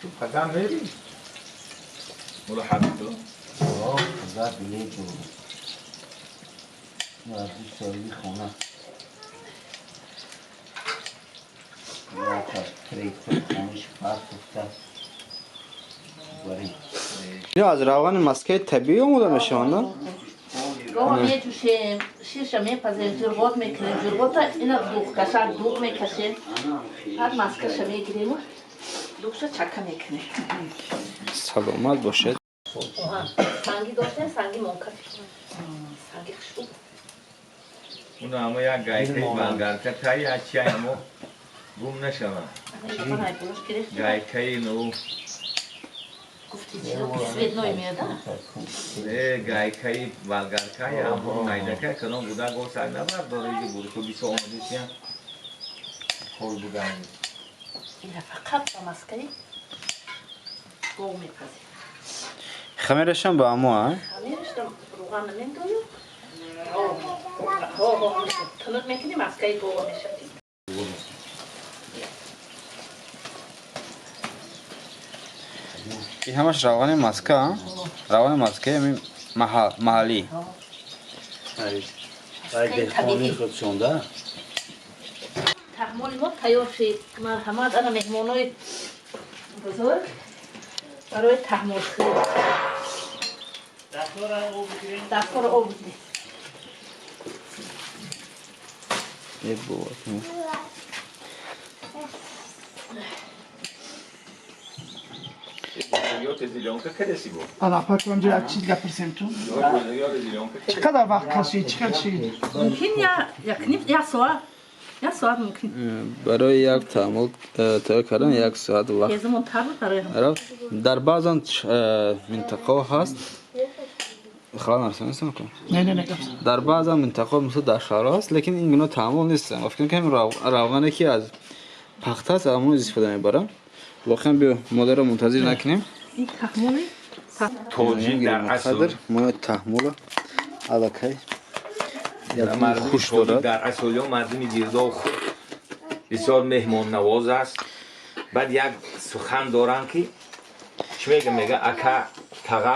Ту пага мери? Мулло Ҳабибулло. Пага билет дорам. Назди соҳиби хона. Ино аз равғани маскаи табиӣ омода мешаванд? Гова меҷӯшем, ширша мепазем, ҷурғот мекунем, ҷурғота ина дуғкашак дуғ мекашем, баъд маскаша мегирему дуғша чака мекунем. Саломат бошед. Санги доштем, санги монка. Санги хушбу. Уна ама як гайкаи болгарка тай як чи амо гум нашава. Гайкаи ну. Гуфти чиро ки цветной меода? Не, гайкаи болгарка амо майдака кадом буда госак набардор иҷи бурку бисо омадисия. Кор будан. Ина фақат ба маскаи гов мепазем. Хамирашам ба амо, а? Хамирашам равған намендою. Тунук мекунӣ, маскаи гова мешавад. Ин ҳамаш равғани маска, а? Равғани маскаи ҳамин маҳаллӣ. Деҳқони худшонда. Таҳмоли мо тайёр шид. Марҳамат, ана меҳмонои бузург барои таҳмолхӯрӣ. Дастҳоро об бигиред. Е бобо. Ана пак ҳамҷа як чиз гапирсем ту. Чӣ қадар вақт кашид, чӣ хел шид? Мумкин як соат. Як соат мумкин. Барои як таҳмол тайёр кардан як соат вақт Ҳезумон тар буд барои ҳам. рафт. Дар баъзан минтақаҳо ҳаст. Халал нарасонистам ку? Не, не, не, гап зан. Дар баъзан минтақаҳо, мисол дар шаҳрҳо ҳаст, лекин ин гуна таъмол нест. Ма фикр мекунам равғане ки аз пахта аст, амон истифода мебарам. Воқеан биё модарро мунтазир накунем. Ин таҳмоли Тоҷик дар асл Қадр мо таҳмола аллакай як мардуми хуш тоҷик дорад. Дар асл ё мардуми гирдов худ бисёр меҳмоннавоз аст. Баъд як сухан доранд ки чӣ мега, мега ака тағаб.